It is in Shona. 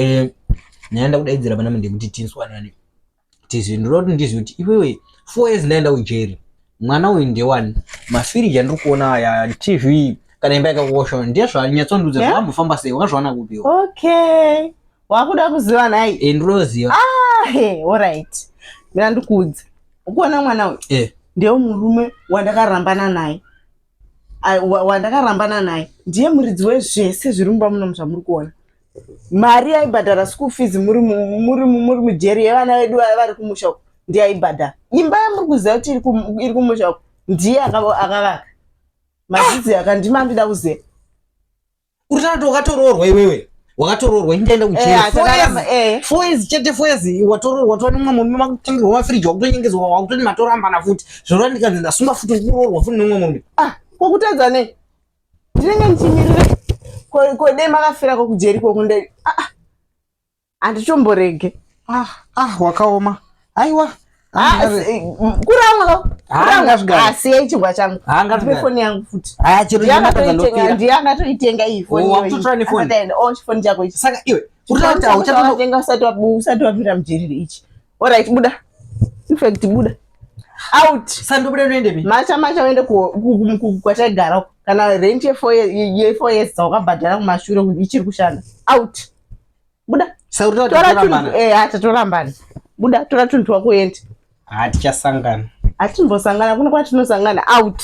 Eh, nyaya ndakudaidzira pana ndekuti tinswanane tizive, ndinoda kuti ndizive kuti iwewe 4 years ndaenda kujeri, mwana uyu ndewani? Mafiriji andiri kuona aya, TV, kana imba yakakosha, ndezvanyatsondiudza. Zvakambofamba sei? Wakazviwana kupiwa? Okay, wakuda kuziva nhai? E, ndinoziva. Ah, hey, alright, mina ndikuudze. Ukuona mwana uyu? Eh. Ndiye murume wandakarambana naye. Wandakarambana naye ndiye muridzi wezvese zviri mumba muno zvamuri kuona. Mari yaibhadhara school fees muri mujeri yevana vedu vaya vari kumusha uko, ndiye aibhadhara. Imba yamuri kuziva kuti iri kumusha uko, ndiye akavaka. Madzidzi akandima ndida kuziva. Uri kuti wakatoroorwa iwewe? Wakatoroorwa, indaenda kujeri Takaramba, eh. 4 years chete, 4 years watoroorwa, tova nemumwe murume, makutengerwa mafiriji, wakutonyengedzwa, wakutoti matorambana futi. Zvoreva ndikanzi ndasunga futi kuroorwa futi nemumwe murume? Ah, kokutadza nei? Ndinenge ndichimirira kodei makafirako kujeri koko nde ah, ah. Handitomborege. Ah, ah, wakaoma, aiwa. Ah, kuramwa. Ah, ngazvigare. Asiyai chingwa changu. Ah, ngazvigare. Ndipe foni yangu futi. Aya, chero Ndiye ndinotadza. akatoitenga. Ndopira. Ndiye akatoitenga iyi foni Oh, iyoyi. wakutotora nefoni? Asati aenda. Oh, chifoni chako ichi. Saka iwe uri kuti hauchatono Watenga usati wapinda mujeri ichi. Alright, buda. In fact, buda out. Saka ndobuda, ndoendepi? Macha macha, uende kwataigara uko. Kana rent ye4 years dzawakabhadhara kumashure ichiri kushanda. Out, buda. Saka uri kuti Tora tatorambana? tunhu, eh, tatorambana. Buda, tora tunhu twako uende. Hatichasangana. Hatimbosangana, kuna kwatinosangana. Out.